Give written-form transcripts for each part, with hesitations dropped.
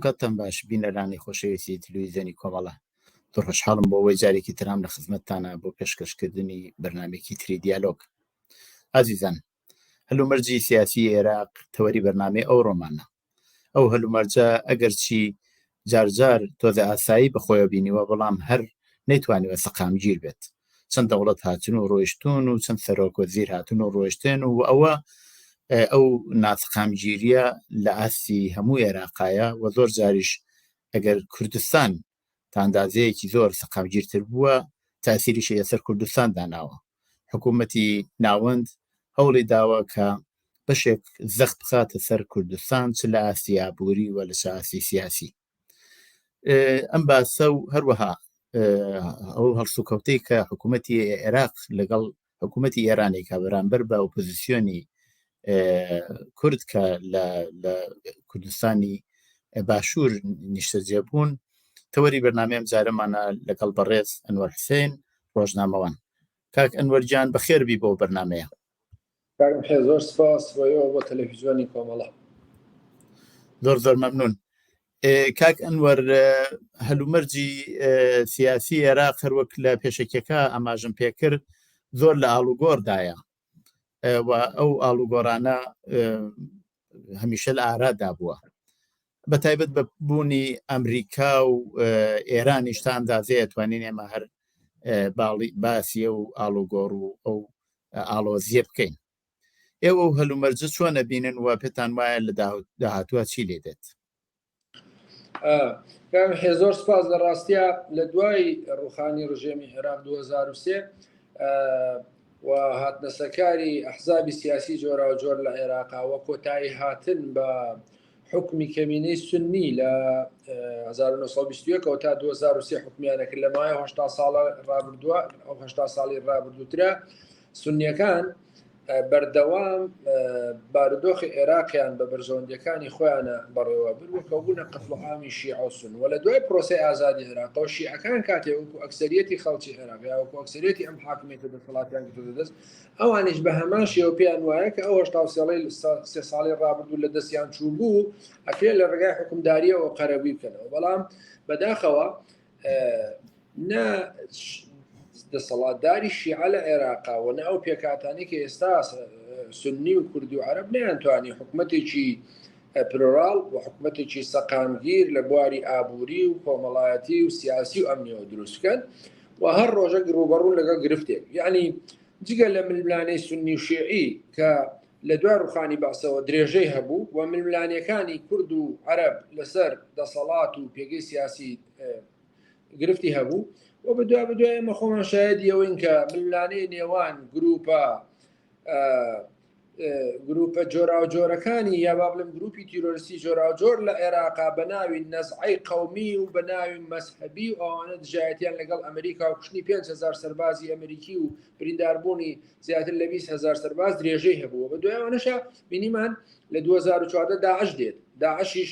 ئەوکاتتان باش بینەرانی خۆشەویستی تلویزیۆنی کۆمەڵە. زۆر خۆشحاڵم بۆ ئەوەی جارێکی ترام لە خزمەتتانە بۆ پێشکەشکردنی بەرنامەیەکی تری دیالۆگ. ئازیزان، هەلومەرجی سیاسی عێراق تەوەری بەرنامەی ئەو ڕۆمانە. ئەو هەلومەرجە ئەگەرچی جارجار تۆزێ ئاسایی بەخۆیەوە بینیوە، بەڵام هەر نەیتوانیوە سەقامگیر بێت. چەند دەوڵەت هاتن و ڕۆیشتون و چەند سەرۆک وەزیر هاتن و ڕۆیشتن و ئەوە ئەو ناسەقامگیریە لە ئاستی هەموو عێراقایە و زۆر جاریش ئەگەر کوردستان تا ئەندازەیەکی زۆر سەقامگیرتر بووە تاسیریشی لەسەر کوردستان داناوە. حکوومەتی ناوەند هەوڵی داوە کە بەشێک زەخت بخاتە سەر کوردستان چ لە ئاستی ئابووری و لە چ ئاستی سیاسی. ئەم باسە و هەروەها ئەو هەڵسوکەوتەی کە حکوومەتی عێراق لەگەڵ حکوومەتی ئێرانی کە بەرامبەر بە ئۆپۆزیسیۆنی کورد کە لە کوردستانی باشوور نیشتەجێ بوون تەوەری بەرنامەی ئەم جارەمانە لەگەڵ بەڕێز ئەنوەر حسێن ڕۆژنامەوان. کاک ئەنوەر گیان بەخێر بی بۆ بەرنامەیە. کاک محێ زۆر سپاس بۆ ئێوە بۆ تەلەفیزیۆنی کۆمەڵە. زۆر زۆر مەمنون. کاک ئەنوەر هەلومەرجی سیاسی عێراق هەروەک لە پێشەکیەکە ئاماژم پێکرد زۆر لە ئاڵوگۆڕدایە و ئەو ئاڵوگۆڕانە هەمیشە لە ئارادا بووە بە تایبەت بە بوونی ئەمریکا و ئێرانیش تا ئەندازەیە توانین ئێمە هەر باڵی باسی و ئاڵوگۆڕ و ئەو ئاڵۆزیە بکەین. ئێوە و هەلومەرجە چۆن ئەبینن و پێتان وایە لە داهاتووە چی لێ دێت؟ حێ زۆر سپاس لە ڕاستە لە دوای ڕوخانی ڕژێمی عێراق 2023 و هاتنەسەکاری ئەحزابی سیاسی جۆراوجۆر لە عێراقا و کۆتایی هاتن بە حکمی کەمینەی سنی لە 1920 تا 2023 حکمیانە کرد لە مایە 80 ساڵە ڕابردووە ئەو 80 ساڵی ڕابردووترە سنیەکان بەردەوام بارودۆخی عێراقیان بە بەرژەوەندیەکانی خۆیانە بەڕێوە بر و کەوبوونە قەتڵوعامی شیعە و سون و لە دوای پرۆسەی ئازادی عێراقەوە شیعەکان کاتێ وەکو ئەکسەریەتی خەڵکی عێراق یا وەکو ئەکسەریەتی ئەم حاکمیەتە دەسەڵاتیان گرتۆتە دەست ئەوانیش بە هەمان شێوە پێیان وایە کە ئەو 83 ساڵی ڕابردوو لە دەستیان چوو بوو ئەکرێ لە ڕێگای حکومداریەوە قەرەبووی بکەنەوە بەڵام بەداخەوە نە دەسەڵاتداری شیعە لە عێراقا و نە ئەو پێکهاتانەی کە ئێستا سنی و کوردی و عەرەب نەیانتوانی حکومەتێکی پلۆراڵ و حکومەتێکی سەقامگیر لە بواری ئابووری و کۆمەڵایەتی و سیاسی و ئەمنیەوە دروست بکەن و هەر ڕۆژە ڕووبەڕوون لەگەڵ گرفتێک یعنی جگە لە ململانێی سنی و شیعی کە لە دوای ڕوخانی بەعسەوە درێژەی هەبوو و ململانێکانی کورد و عەرەب لەسەر دەسەڵات و پێگەی سیاسی گرفتی هەبوو و بە دوا بەدوای ئێمە خۆمان شایەدی ئەوەین کە ململانێی نێوان گروپە گروپە جۆراوجۆرەکانی یا با بڵێم گروپی تیرۆریستی جۆراوجۆر لە عێراقا بە ناوی نەزعی قەومی و بە ناوی مەزهەبی و ئەوانە دژایەتیان لەگەڵ ئەمریکا و کوشتنی 5هزار سەربازی ئەمریکی و برینداربوونی زیاتر لە 20هزار سەرباز درێژەی هەبووە بە دوای ئەوانەشە بینیمان لە 2014 داعش دێت داعشیش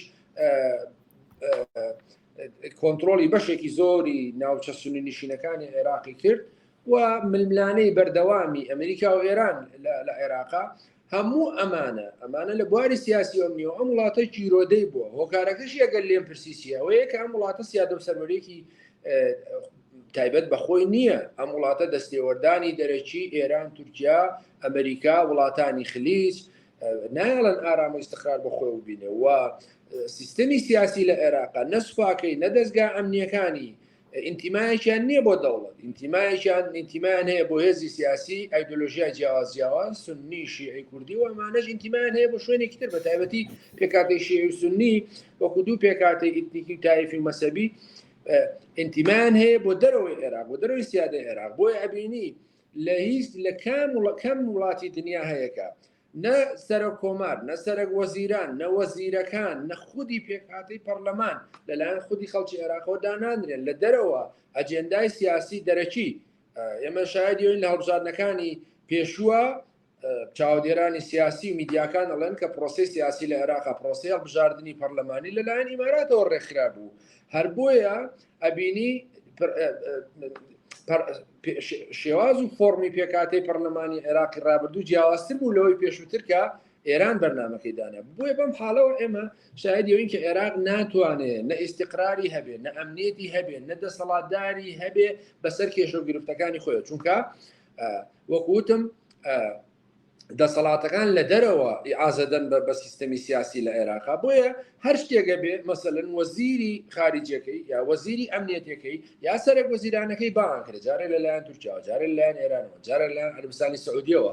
کۆنترۆڵی بەشێکی زۆری ناوچە سونی نشینەکانی عێراقی کرد و ململانەی بەردەوامی ئەمریکا و ئێران لە عێراقا هەموو ئەمانە ئەمانە لە بواری سیاسی ئەمنیەوە ئەم وڵاتە گیرۆدەی بووە هۆکارەکەشی ئەگەر لێم پرسیسی ئەوەیە کە ئەم وڵاتە سیادە و سەروەرێکی تایبەت بەخۆی نییە ئەم وڵاتە دەستێوەردانی دەرەکی ئێران تورکیا ئەمریکا وڵاتانی خلیج نایەڵن ئارام و ئیستقرار بە خۆی ببینێ و سیستەمی سیاسی لە عێراقا نە سوپاکەی نە دەستگا ئەمنیەکانی ئینتیمایەکیان نییە بۆ دەوڵەت ئینتیمایەکیان ئینتیمایان هەیە بۆ هێزی سیاسی ئایدۆلۆژیای جیاواز جیاواز سنی شیعی کوردی و ئەمانەش ئینتیمایان هەیە بۆ شوێنێکی تر بە تایبەتی پێکهاتەی شیعی و سنی وەکو دوو پێکهاتەی ئیتنیکی و تایفی و مەسەبی ئینتیمایان هەیە بۆ دەرەوەی عێراق بۆ دەرەوەی سیادەی عێراق بۆیە ئەبینی لە هیچ لە کام کەم وڵاتی دنیا هەیەکە نە سەرۆک کۆمار نە سەرەک وەزیران نە وەزیرەکان نە خودی پێکهاتەی پەرلەمان لەلایەن خودی خەڵکی عێراقەوە دانانرێن لە دەرەوە ئەجێندای سیاسی دەرەکی ئێمە شایدیین لە هەڵبژاردنەکانی پێشووە چاودێرانی سیاسی و میدیاکان ئەڵێن کە پرۆسی سیاسی لە عێراقا پرۆسی هەڵبژاردنی پەرلەمانی لەلایەن ئیماراتەوە ڕێکخرا بوو هەر بۆیە ئەبینی شێواز و فۆڕمی پێکاتەی پەرلەمانی عێراقی ڕابردوو جیاوازتر بوو لەوەی پێشووتر کە ئێران بەرنامەکەی دانا. بۆیە بەم حاڵەوە ئێمە شاهدی ئەوین کە عێراق ناتوانێ نە ئیستیقراری هەبێ، نە ئەمنیەتی هەبێ، نە دەسەڵاتداری هەبێ بەسەر کێشە و گرفتەکانی خۆی، چونکە وەکو وتم دەسەڵاتەکان لە دەرەوە ئیعازەدەن بە سیستەمی سیاسی لە عێراقا. بۆیە هەر شتێکە بێ مەسەلەن وەزیری خارجیەکەی یا وەزیری ئەمنیەتەکەی یا سەرەک وەزیرانەکەی بانگ کرێ، جارێ لەلایەن تورکیاوە، جارێ لەلایەن ئێرانەوە، جارێ لەلایەن عەرەبستانی سعودیەوە،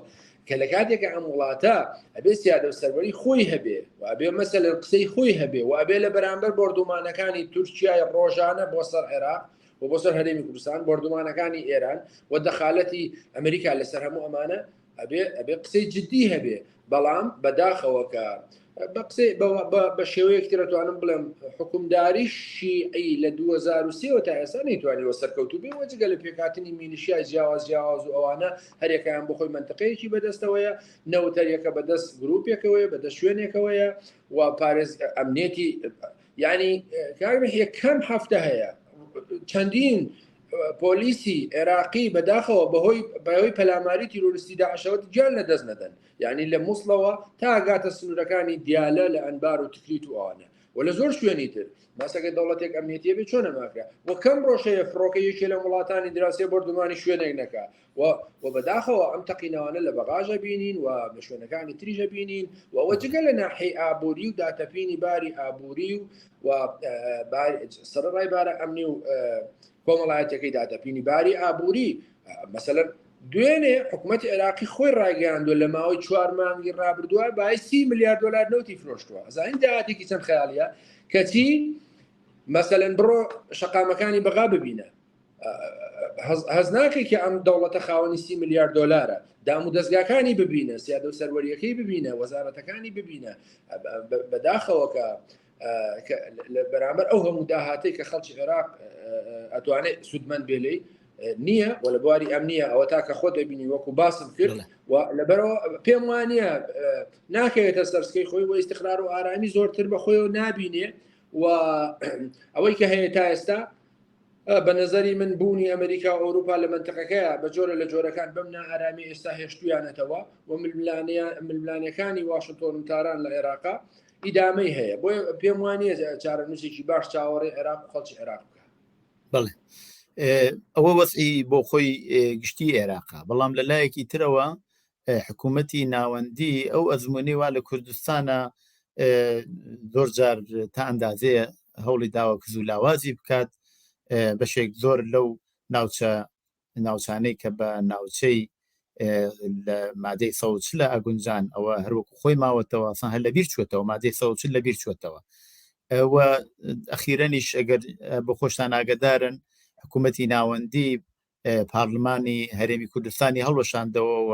کە لە کاتێکە ئەم وڵاتە ئەبێ سیادە و سەروەری خۆی هەبێ و ئەبێ مەسەلەن قسەی خۆی هەبێ و ئەبێ لە بەرامبەر بۆردومانەکانی تورکیای ڕۆژانە بۆ سەر عێراق و بۆ سەر هەرێمی کوردستان، بۆردومانەکانی ئێران و دەخالەتی ئەمریکا لەسەر هەموو ئەمانە ئەبێ ئەبێ قسەی جددی هەبێ. بەڵام بەداخەوە کە بە قسەی بە شێوەیەک تر ئەتوانم بڵێم حکومداری شیعی لە 2023 تا ئێستا نەیتوانیوە سەرکەوتوو بێ، وە جگە لە پێکهاتنی میلیشیای جیاواز جیاواز و ئەوانە هەریەکەیان بۆ خۆی مەنتقەیەکی بەدەستەوەیە، نەوت هەریەکە بەدەست گروپێکەوەیە، بەدەست شوێنێکەوەیە و پارێز ئەمنیەتی یعنی کاک مەحیە کەم هەفتە هەیە چەندین پۆلیسی عێراقی بەداخەوە بەهۆی بەهۆی پەلاماری تیرۆریستی داعشەوە گیان لەدەست نەدەن، یعنی لە موسڵەوە تا گاتە سنوورەکانی دیالە لە ئەنبار و تکریت و ئەوانە و لە زۆر شوێنی تر. ماسەگە دەوڵەتێک ئەمنیەتیە بێ چۆنە ماکرا و کەم ڕۆژەیە فڕۆکە یەکێ لە وڵاتانی دراوسێ بۆردومانی شوێنێک نەکا و و بەداخەوە ئەم تەقینەوانە لە بەغاژە بینین و لە شوێنەکانی تریژە بینین و ئەوە جگە لە ناحیەی ئابووری و داتەپینی باری ئابووری و و سەرەڕای بارە ئەمنی و کۆمەڵایەتەکەی داتەپینی باری ئابووری. مەسەلەن دوێنێ حکوومەتی عێراقی خۆی ڕایگەیاندووە لە ماوەی 4 مانگی ڕابردووە بای 30 ملیار دلار نەوتی فرۆشتووە. ئەزانین داهاتێکی چەند خەیاڵیە، کەچی مەسەلەن بڕۆ شەقامەکانی بەغا ببینە، هەز ناکەی کە ئەم دەوڵەتە خاوەنی 30 ملیار دلارە. دام و دەستگاکانی ببینە، سیادە و سەروەریەکەی ببینە، وەزارەتەکانی ببینە. بەداخەوە کە لە بەرامبەر ئەو هەموو داهاتەی کە خەڵکی عێراق ئەتوانێت سوودمەند بێ لێی نییە و لە بواری ئەمنیە ئەوە تا کە خۆ دەبینی وەکو باسم کرد و لەبەرەوە پێم وانە ناکەوێتە سەرسکەی خۆی و ئیستقرار و ئارامی زۆرتر بە خۆیەوە نابینێ و ئەوەی کە هەیە تا ئێستا بە نظری من بوونی ئەمریکا و ئەوروپا لە منتقەکەیە بە جۆرە لە جۆرەکان بەم نائارامی ئێستا هێشتویانەتەوە و ململانەکانی واشنتۆن و تاران لە عێراقا ئیدامەی هەیە. بۆیە پێم وانە چارەنووسێکی باش چاوەڕێ عێراق و خەڵکی عێراق بکە. بەڵێ ئەوە وەزعی بۆ خۆی گشتی عێراقا، بەڵام لە لایەکی ترەوە حکوومەتی ناوەندی ئەو ئەزمموی وا لە کوردستانە زۆر جار تا ئەندازەیە هەوڵی داوە کز و لاوازی بکات. بەشێک زۆر لەو ناوچە ناوچانەی کە بە ناوچەی لە مادەی 140 ئەگونجان ئەوە هەروەکو خۆی ماوەتەوە، ئەسان هەر لەبیر چوەتەوە، مادەی 140 لەبیر چوەتەوە. و ئەخیرەنیش ئەگەر بۆ خۆشتان ئاگدارن حکوومەتی ناوەندی پارلمانی هەرێمی کوردستانی هەڵوەشاندەوە و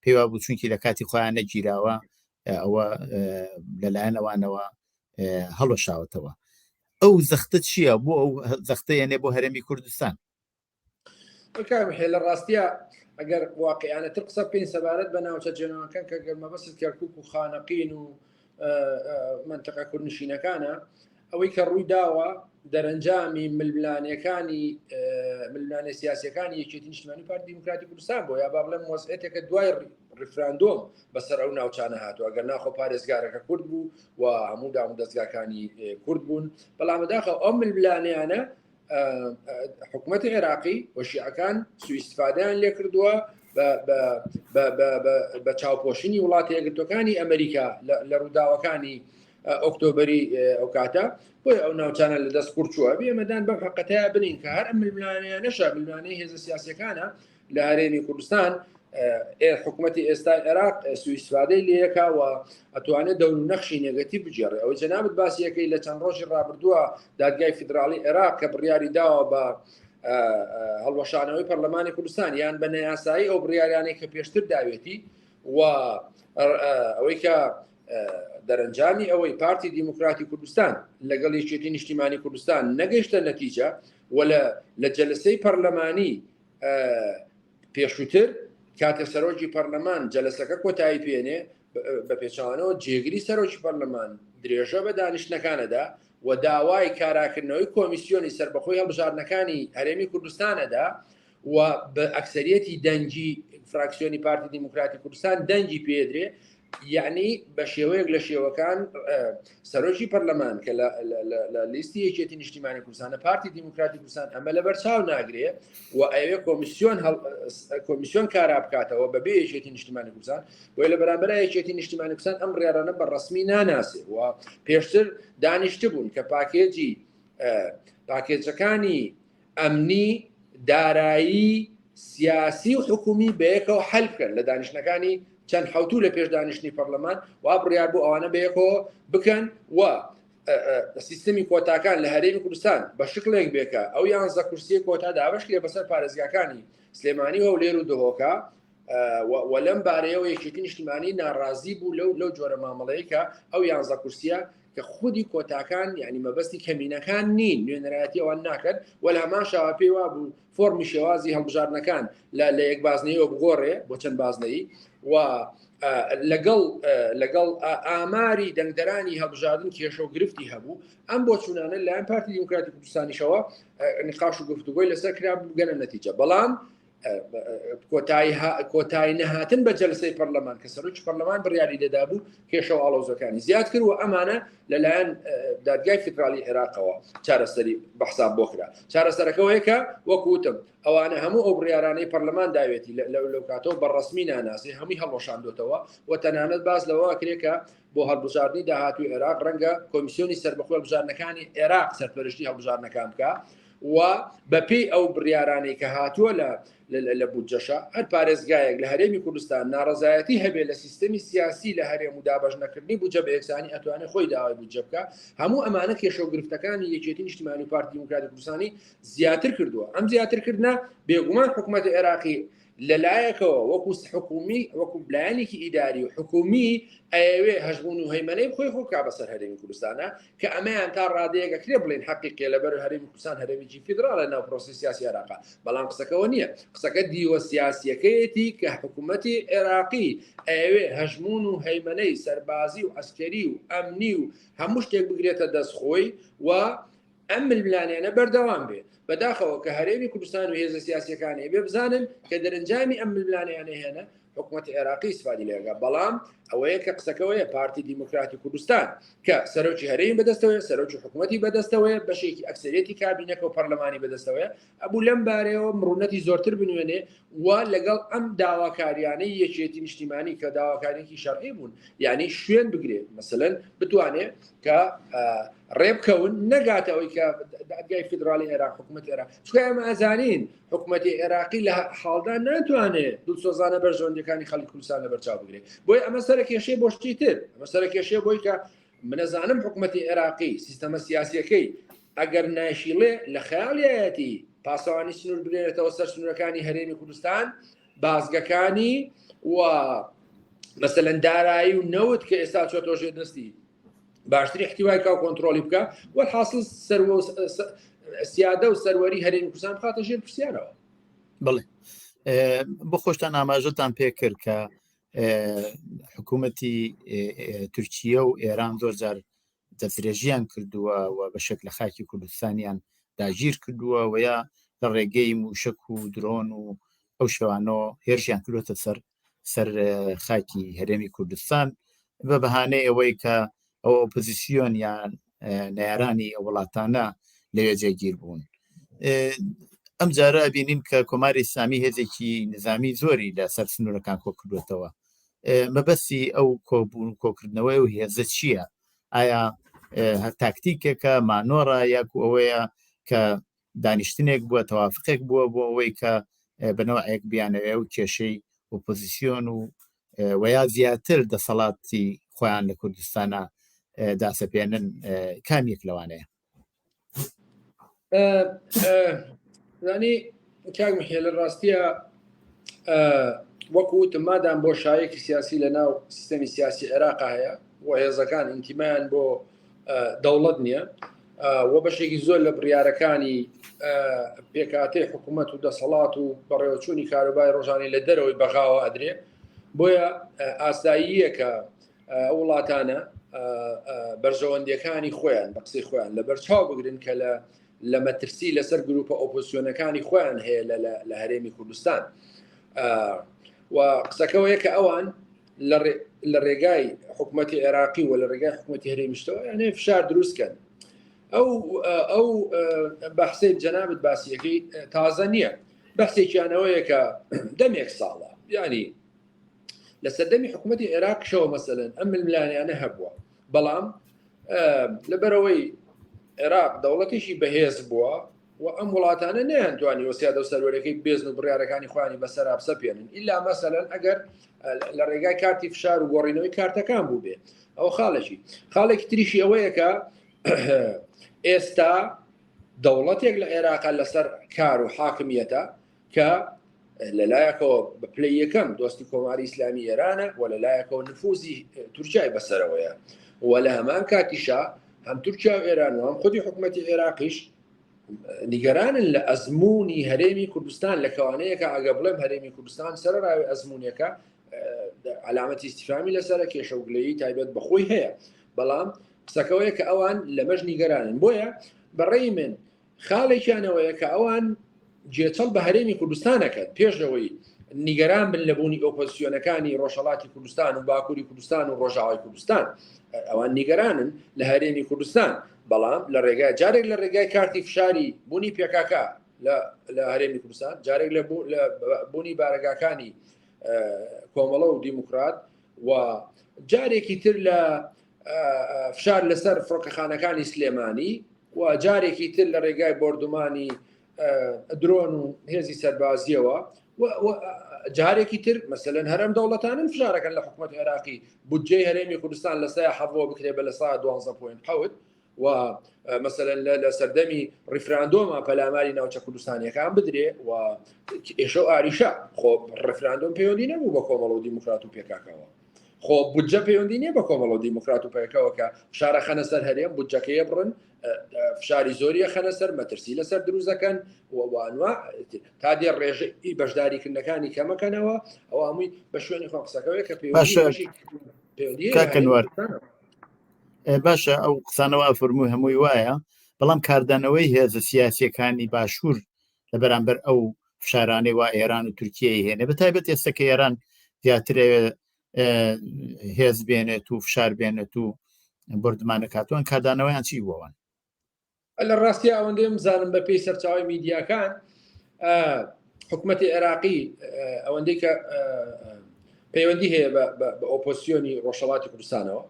پێوا بوو چونکی لە کاتی خۆیان نەگیراوە ئەوە لەلایەن ئەوانەوە هەڵوەشاوەتەوە. ئەو زەختە چییە؟ بۆ ئەو زەختە یەنێ بۆ هەرێمی کوردستان؟ کاک لە ڕاستیە ئەگەر واقعیانەتر قسە بکەین سەبارەت بە ناوچە جێنەوەکان کە گەر مەبەست کەرکک و خانەقین و منتەقە کوردنشینەکانە، ئەوەی کە ڕووی داوە دەرەنجامی ململانێکانی ململانێ سیاسەکانی یەکێتی نیشتمانی پارتی دیموکراتی کوردستان بۆ یا با بڵێم وەزعێتێکە دوای ڕیفراندۆم بەسەر ئەو ناوچانە هاتووە. ئەگەر ناخۆ پارێزگارەکە کورد بوو و هەموو دام و دەستگاکانی کورد بوون، بەڵام بەداخەوە ئەو ململانێیانە حکوومەتی عێراقی و شیعەکان سوئیستفادەیان لێکردووە بە چاوپۆشینی وڵاتە یەکگرتووەکانی ئەمریکا لە ڕووداوەکانی ئۆکتۆبری ئەو کاتە، بۆی ئەو ناوچانە لە دەست کورد چووە. بێمەدان بەم حقەتەیە بنین کە هەر ئەم ململانێیە نەشە ململانێی هێزە سیاسیەکانە لە هەرێمی کوردستان، حکوومەتی ئێستا عێراق سوئیستفادەی لەیەکا و ئەتوانێت دەور و نەخشی نێگەتیڤ بگێڕێ. ئەوەی جەنابت باسیەکەی لە چەند ڕۆژی ڕابردووە دادگای فیدراڵی عێراق کە بڕیاری داوە بە هەڵوەشانەوەی پەرلەمانی کوردستان یان بە نەیاسایی ئەو بڕیارانەی کە پێشتر داوێتی و ئەوەی کە دەرەنجامی ئەوەی پارتی دیموکراتی کوردستان لەگەڵ یەکێتی نیشتیمانی کوردستان نەگەیشتە نەتیجە و لە جەلسەی پەرلەمانی پێشووتر کاتێ سەرۆکی پەرلەمان جەلەسەکە کۆتایی پێنێ، بە پێچەوانەوە جێگری سەرۆکی پەرلەمان درێژە بە دانیشتنەکانەدا و داوای کاراکردنەوەی کۆمیسیۆنی سەربەخۆی هەڵبژاردنەکانی هەرێمی کوردستانەدا و بە ئەکسەریەتی دەنگی فراکسیۆنی پارتی دیموکراتی کوردستان دەنگی پێدرێ. یعنی بە شێوەیەک لە شێوەکان سەرۆکی پەرلەمان کە لە لیستی یەکێتی نیشتیمانی کوردستانە پارتی دیموکراتی کوردستان ئەمە لەبەر چاو ناگرێ و ئەوێ کۆمیسیۆن کۆمیسیۆن کارا بکاتەوە بەبێ یەکێتی نیشتیمانی کوردستان بۆیە لە بەرامبەر یەکێتی نیشتیمانی کوردستان ئەم بڕیارانە بە ڕسمی ناناسێ و پێشتر دانیشتبوون کە پاکێجی پاکێجەکانی ئەمنی، دارایی، سیاسی و حکومی بەیەکەوە حەل بکەن لە دانیشتنەکانی چەند حوتوو لە پێش دانیشتنی پەرلەمان وا بڕیار بۆ ئەوانە بەیەکەوە بکەن و سیستمی کۆتاکان لە هەرێمی کوردستان بە شکلێک بێکە ئەو یانزە کورسیە کۆتا دابشکرێ بەسەر پارێزگاکانی سلێمانی و هەولێر و دهۆکە و لەم بارەیەوە یەکێتی نیشتیمانی ناڕازی بوو لەو لەو جۆرە مامەڵەیە کە ئەو یانزە کورسیە کە خودی کۆتاکان یعنی مەبەستی کەمینەکان نین نوێنەرایەتی ئەوان ناکەن و لە هەمان شاوە پێی وابوو فۆرمی شێوازی هەڵبژاردنەکان لە لە یەک بازنەیەوە بگۆڕێ بۆ چەند بازنەیی و لەگەڵ لەگەڵ ئاماری دەنگدەرانی هەڵبژاردن کێشە و گرفتی هەبوو ئەم بۆچوونانە لایەن پارتی دیموکراتی کوردستانیشەوە نقاش و گفتوگۆی لەسەر کرا بگەنە نەتیجە بەڵام کۆتایی نەهاتن بە جەلسەی پەرلەمان کە سەرۆکی پەرلەمان بڕیاری لێدابوو کێشە و ئاڵۆزەکانی زیاد کرد و ئەمانە لەلایەن دادگای فیدرالی عێراقەوە چارەسەری بە حساب بۆ کرا چارەسەرەکەەوەیە کە وەکوتم ئەوانە هەموو ئەو بڕیارانەی پەرلەمان داوێتی لەو لەو کاتەوە بە ڕسمی ناناسی هەمووی هەڵوەشاندۆتەوە و تەنانەت باس لەوە کرێ کە بۆ هەڵبژاردنی داهاتوی عێراق ڕەنگە کۆمیسیۆنی سەربەخۆی هەڵبژاردنەکانی عێراق سەرپەرشتی هەڵبژاردنەکان بکە و بەپێی ئەو بڕیارانەی کە هاتووە لە لە بودجەشە هەر پارێزگایەک لە هەرێمی کوردستان ناڕەزایەتی هەبێ لە سیستەمی سیاسی لە هەرێم و دابەش نەکردنی بودجە بە یەکسانی ئەتوانێت خۆی داوای بودجە بکە هەموو ئەمانە کێشە و گرفتەکانی یەکێتی نیشتیمانی و پارتی دیموکراتی کوردستانی زیاتر کردووە ئەم زیاترکردنە بێگومان حکوومەتی عێراقی لەلایەکەوە وەکو حکومی وەکو لایەنێکی ئیداری و حکومی ئەیەوێ هەژمون و هەیمەنەی خۆی خۆ کا بەسەر هەرێمی کوردستانە کە ئەمەیان تا ڕادەیەک ئەکرێ بڵێن حەقیقیە لەبەر هەرێمی کوردستان هەرێمێکی فیدراڵە ناو پرۆسی سیاسی عێراقا بەڵام قسەکەەوە نییە قسەکە دیوە سیاسیەکەیەتی کە حکوومەتی عێراقی ئەیەوێ هەژمون و هەیمەنەی سەربازی و عەسکەری و ئەمنی و هەموو شتێک بگرێتە دەست خۆی و ئەم ململانێیانە بەردەوام بێ. بەداخەوە کە هەرێمی کوردستان و هێزە سیاسیەکانی ئەبێ بزانن کە دەرەنجامی ئەم ململانێیانە هێنە حکوومەتی عێراقی ئیسفادی لێگا بەڵام ئەوەیە کە قسەکەوەیە پارتی دیموکراتی کوردستان کە سەرۆکی هەرێمی بەدەستەوەیە سەرۆکی حکوومەتی بەدەستەوەیە بەشێکی ئەکسەرێتی کابینەکە و پەرلەمانی بەدەستەوەیە ئەبوو لەم بارەیەوە مڕونەتی زۆرتر بنوێنێ و لەگەڵ ئەم داواکاریانەی یەکێتی نیشتیمانی کە داواکاریەکی شەرعی بوون یعنی شوێن بگرێ مەسەلەن بتوانێ کە ڕێبکەون نەگاتە ئەوەی کە دادگای فیدرالی عێراق حکوومەت عێراق چونکە ئێمە ئەزانین حکوومەتی عێراقی لە حاڵدا ناتوانێت دڵسۆزانە بەرژەوەندیەکانی خەڵکی کوردستان لەبەرچاو بگرێت بۆیە ئەمە سەرە کێشەی بۆ شتی تر ئەمە سەرە کێشەیە بۆی کە منەزانم حکوومەتی عێراقی سیستەمە سیاسیەکەی ئەگەر نایشیڵێ لە خەیاڵیایەتی پاسەوانی سنوور بنێرێتەوە سەر سنوورەکانی هەرێمی کوردستان بازگەکانی و مەسەلەن دارایی و نەوت کە ئێستا چۆتەوە ژێر دەستی باشتری احتیوای کا و کۆنتترۆلی بکە وەحاصل سەر سیادە و سەروەری هەرێمی کوردستان بخاتە ژێر پرسیارەوە بڵێ بۆ خۆشتان ئاماژەتان پێکرد کە حکوومەتی تورکیە و ئێران زۆر جار دەستدرێژیان کردووە و بەشێک لە خاکی کوردستانیان داگیر کردووە و یا لە ڕێگەی موشک و درۆن و ئەو شێوانەوە هێرشیان کردوێتە سەر سەر خاکی هەرێمی کوردستان بە بەهانەی ئەوەی کە ئەو ئۆپۆزیسیۆن یان نەیارانی ئەو وڵاتانە لەوێ جێگیر بوون ئەم جارە بینین کە کۆماری ئیسلامی هێزێکی نظامی زۆری لە سەر سنوورەکان کۆ کردوێتەوە مەبەستی ئەو کۆبوون کۆکردنەوەی و هێزە چییە؟ ئایا هەر تاکتیکێکە مانۆڕە یاکو ئەوەیە کە دانیشتنێک بووە تەوافقێک بووە بۆ ئەوەی کە بەنەوەیەک بیانەوێ و کێشەی ئۆپۆزیسیۆن و وەیا زیاتر دەسەڵاتی خۆیان لە کوردستانە داسەپێنن کام یەک لەوانەیە؟ زانی کاک محێ لە ڕاستیە وەکو وتم مادام بۆ شایەکی سیاسی لە ناو سیستەمی سیاسی عێراق هەیە و هێزەکان ئینتیمایان بۆ دەوڵەت نییە و بەشێکی زۆر لە بڕیارەکانی پێکاتەی حکوومەت و دەسەڵات و بەڕێوەچوونی کاروبای ڕۆژانی لە دەرەوەی بەغاوە ئەدرێ بۆیە ئاساییە کە ئەو وڵاتانە بەرژەوەندیەکانی خۆیان بە قسەی خۆیان لەبەر چاو بگرن کە لە لە مەترسی لەسەر گروپە ئۆپۆزیسیۆنەکانی خۆیان هەیە لە هەرێمی کوردستان و قسەکەەوەیە کە ئەوان لە لە ڕێگای حکوومەتتی عێراقی و لە ڕێگای حکوومەتتی هەرێمیشتەوە یانێ فشار دروستکەن ئەو ئەو بەحسەی جەنابت باسیەکەی تازە نییە بەحسێکیانەوەیە کە دەمێک ساڵە یعنی لە سەردەمی حکوومەتتی عێراقشەوە مەسەلەن ئەم ململانیانە هەبووە بەڵام لەبەرەوەی عێراق دەوڵەتێکی بەهێز بووە و ئەم وڵاتانە نەیانتوانیوە سیادە و سەروەرەکەی بێزن و بڕیارەکانی خۆیانی بەسەرا بسەپێنن ئیلا مەسەلەن ئەگەر لە ڕێگای کارتی فشار و گۆڕینەوەی کارتەکان بوو بێ ئەو خاڵێکی خاڵێکی تریشی ئەوەیە کە ئێستا دەوڵەتێک لە عێراقا لەسەر کار و حاکمیەتە کە لەلایەکەوە بە پلەی یەکەم دۆستی کۆماری ئیسلامی ئێرانە و لەلایەکەوە نفوزی تورکیای بەسەرەوەیە و لە هەمان کاتیشا هەم تورکیا و ئێران و هەم خودی حکوومەتی عێراقیش نیگەرانن لە ئەزمموی هەرێمی کوردستان لە کەوانەیەکە ئەگە بڵێم هەرێمی کوردستان سەر ڕاوی ئەزمونونێکە علامەتی ئیسیفامی لەسەر کێشە و گلەیی تایبەت بەخۆی هەیە بەڵام قسەکەەوەیە کە ئەوان لەمەش نیگەرانن بۆیە بەڕێی من خاڵێکیان ئەوەیە کە ئەوان گێچەڵ بە هەرێمی کوردستان ئەکەن پێش لەوەی نیگەران بن لە بوونی ئۆپۆزسیۆنەکانی ڕۆژهەڵاتی کوردستان و باکووری کوردستان و ڕۆژاوای کوردستان ئەوان نیگەرانن لە هەرێمی کوردستان بەڵام لە ڕێگای جارێک لە ڕێگای کارتی فشاری بوونی پێکاکە لە هەرێمی کوردستان جارێک لە بوونی بارەگاکانی کۆمەڵە و دیموکرات و جارێکی تر لە فشار لەسەر فڕۆکەخانەکانی سلێمانی و جارێکی تر لە ڕێگای بۆردومانی درۆن و هێزی سەربازیەوە جارێکی تر مەسەلەن هەرم دەوڵەتانن فشارەکەن لە حکوومەت عێراقی بودجەی هەرێمی کوردستان لە سای حەڤەوە بکرێ بە لە سا 12.7 و مەسەلەن لە سەردەمی ڕیفراندۆما پەلاماری ناوچە کوردستانیەکان بدرێ و ئێشە و ئاریشە خۆ ڕفراندۆم پەیوەندی نەبوو بە کۆمەڵ و دیموکرات و پێکاکەوە خۆ بودجە پەیوەندی نییە بە کۆمەڵ و دیموکرات و پەکەوە کە فشارە خەنە سەر هەرێم بودجەکەی بڕن فشاری زۆریە خەنە سەر مەترسی لەسەر دروست دەکەن وانوا تا دێ ڕێژەی بەشداریکردنەکانی کەمەکەنەوە ئەو هەمووی بە شوێنی خۆ قسەکەوەی کە پەیوەندی باشە ئەو قسانەوە فەرمووی هەمووی وایە بەڵام کاردانەوەی هێزە سیاسیەکانی باشوور لە بەرامبەر ئەو فشارانەی وا ئێران و تورکیەی هێنێ بە تایبەت ئێستا کە ئێران زیاتر هێز بێنێت و فشار بێنێت و بردمانەکاتوان کاردانەوەیان چی بووەوەن لە ڕاستی ئەوەندەی بزانم بە پێی سەرچاوی میدیاکان حکوومەتتی عێراقی ئەوەندەی کە پەیوەندی هەیە بە ئۆپۆسیۆنی ڕۆژهڵاتی کوردستانەوە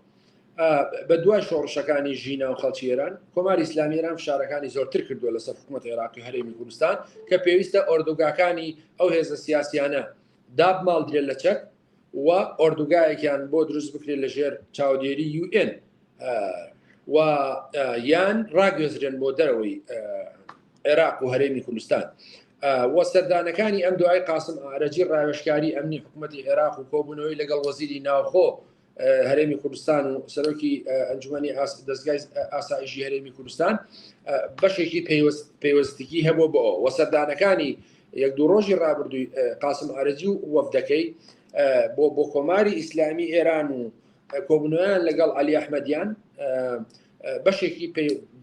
بە دوای شۆڕشەکانی ژینا و خەڵکی ئێران کۆماری ئیسلامی ئێران فشارەکانی زۆرتر کردووە لەسەر حکوومەت عێراقی هەرێمی کوردستان کە پێویستە ئۆردوگاکانی ئەو هێزە سیاسیانە دابماڵدرێت لە چەک و ئۆردوگایەکیان بۆ دروست بکرێت لە ژێر چاودێری UN و یان ڕاگوێزرێن بۆ دەرەوەی عێراق و هەرێمی کوردستان و سەردانەکانی ئەم دوای قاسم ئارەجی ڕاوێژکاری ئەمنی حکوومەتی عێراق و کۆبوونەوەی لەگەڵ وەزیری ناوخۆ هەرێمی کوردستان و سەرۆکی ئەنجومی دەستگای ئاسایشی هەرێمی کوردستان بەشێکی پەیوەستیکی هەبوو بۆ وە سەردانەکانی یەک دوو ڕۆژی ڕابردووی قاسم ئارەجی و وەفدەکەی بۆ بۆ کۆماری ئیسلامی ئێران و کۆبوونەوەیان لەگەڵ علی ئەحمەدیان بەشێکی